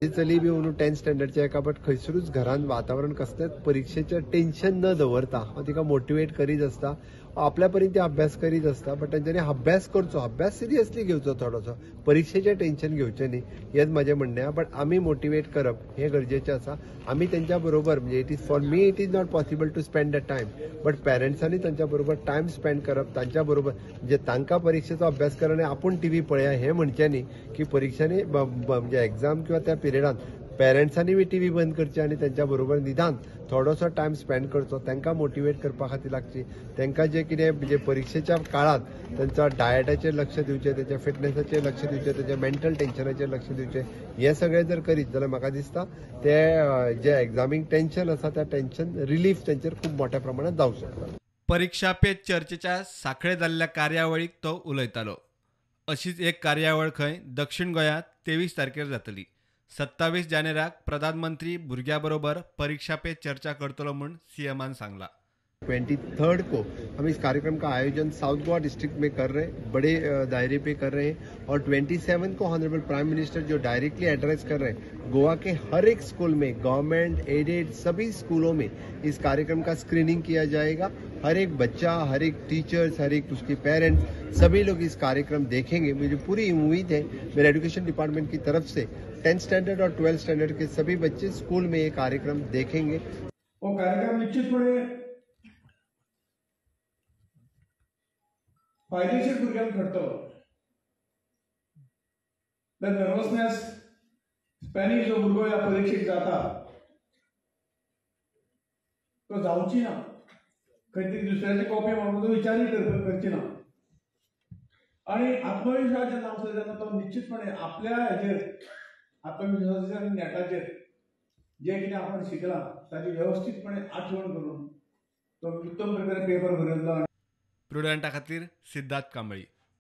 चली बी अंदू 10th स्टँडर्डचे एका, बट खंयसरूच घरान वातावरण कसलेंच परिक्षेचें टेन्शन न दवरता हांव तिका मोटिवेट करीत आसता. आपल्या परीन ती अभ्यास करीत आसता, बट तांच्यांनी अभ्यास करचो, अभ्यास सिरियसली घेवचो, थोडोसो परिक्षेचें टेन्शन घेवचें न्ही हेंच म्हाजें म्हणणें आहा. बट आमी मोटिवेट करप हें गरजेचें आसा. आमी तेंच्या बरोबर म्हणजे it is for me it is not possible to spend the time, but पेरंट्सांनी तांच्या बरोबर टायम स्पेंड करप, तांच्या बरोबर म्हणजे तांकां परिक्षेचो अभ्यास कर आनी आपूण टीव्ही पळया हें म्हणचें न्ही की परिक्षांनी म्हणजे एग्जाम किंवा त्या पिरियडान पेरंट्सांनी बी टीव्ही बंद करची आनी तेंच्या बरोबर निदान थोडोसो टायम स्पेंड करचो, तांकां मोटिवेट करपा खातीर लागची. तांकां जें कितें म्हणजे परिक्षेच्या काळांत तांच्या डायटाचेर लक्ष दिवचें, तेंच्या फिटनेसाचेर लक्ष दिवचें, तेंच्या मेंटल टेन्शनाचेर लक्ष दिवचें, हें सगळें जर करीत जाल्यार म्हाका दिसता ते जे एग्जामीक टेन्शन आसा त्या टेन्शन रिलीफ तेंचेर खूब मोठ्या प्रमाणात जावंक शकता. परिक्षा पे चर्चेच्या साखळे जाल्ल्या कार्यावळीक तो उलयतालो. अशीच एक कार्यावळ खंय दक्षिण गोंयांत 23 तारखेर जातली. 27 जानेराक प्रधानमंत्री भुरग्या बरोबर परीक्षा पे चर्चा करतलो म्हूण सीएमान सांगला. 23 को हम इस कार्यक्रम का आयोजन साउथ गोवा डिस्ट्रिक्ट में कर रहे हैं, बड़े दायरे पे कर रहे हैं. और 27 को ऑनरेबल प्राइम मिनिस्टर जो डायरेक्टली एड्रेस कर रहे हैं, गोवा के हर एक स्कूल में, गवर्नमेंट एडेड सभी स्कूलों में इस कार्यक्रम का स्क्रीनिंग किया जाएगा. हर एक बच्चा, हर एक टीचर्स, हर एक उसके पेरेंट्स, सभी लोग इस कार्यक्रम देखेंगे. मुझे पूरी उम्मीद है मेरे एजुकेशन डिपार्टमेंट की तरफ से 10th standard और 12th standard के सभी बच्चे स्कूल में ये कार्यक्रम देखेंगे. वो कार्यक्रम निश्चितपणे फायदेशीर भुरग्यांक ठरतलो. The nervousness Spanish जो भुरगो ह्या परिक्षेक जाता तो जावची ना, खंय तरी दुसऱ्याची कॉपी मारून तो विचारूय करची ना. आनी आत्मविश्वास जेन्ना आसता तेन्ना तो निश्चितपणे आपल्या हेजेर आत्मविश्वासाचेर आनी नेटाचेर जें कितें आपण शिकलां ताची वेवस्थीतपणे आठवण करून तो उत्तम प्रकारे पेपर बरयतलो. प्रुडंटा खातीर सिद्धार्थ कांबळी.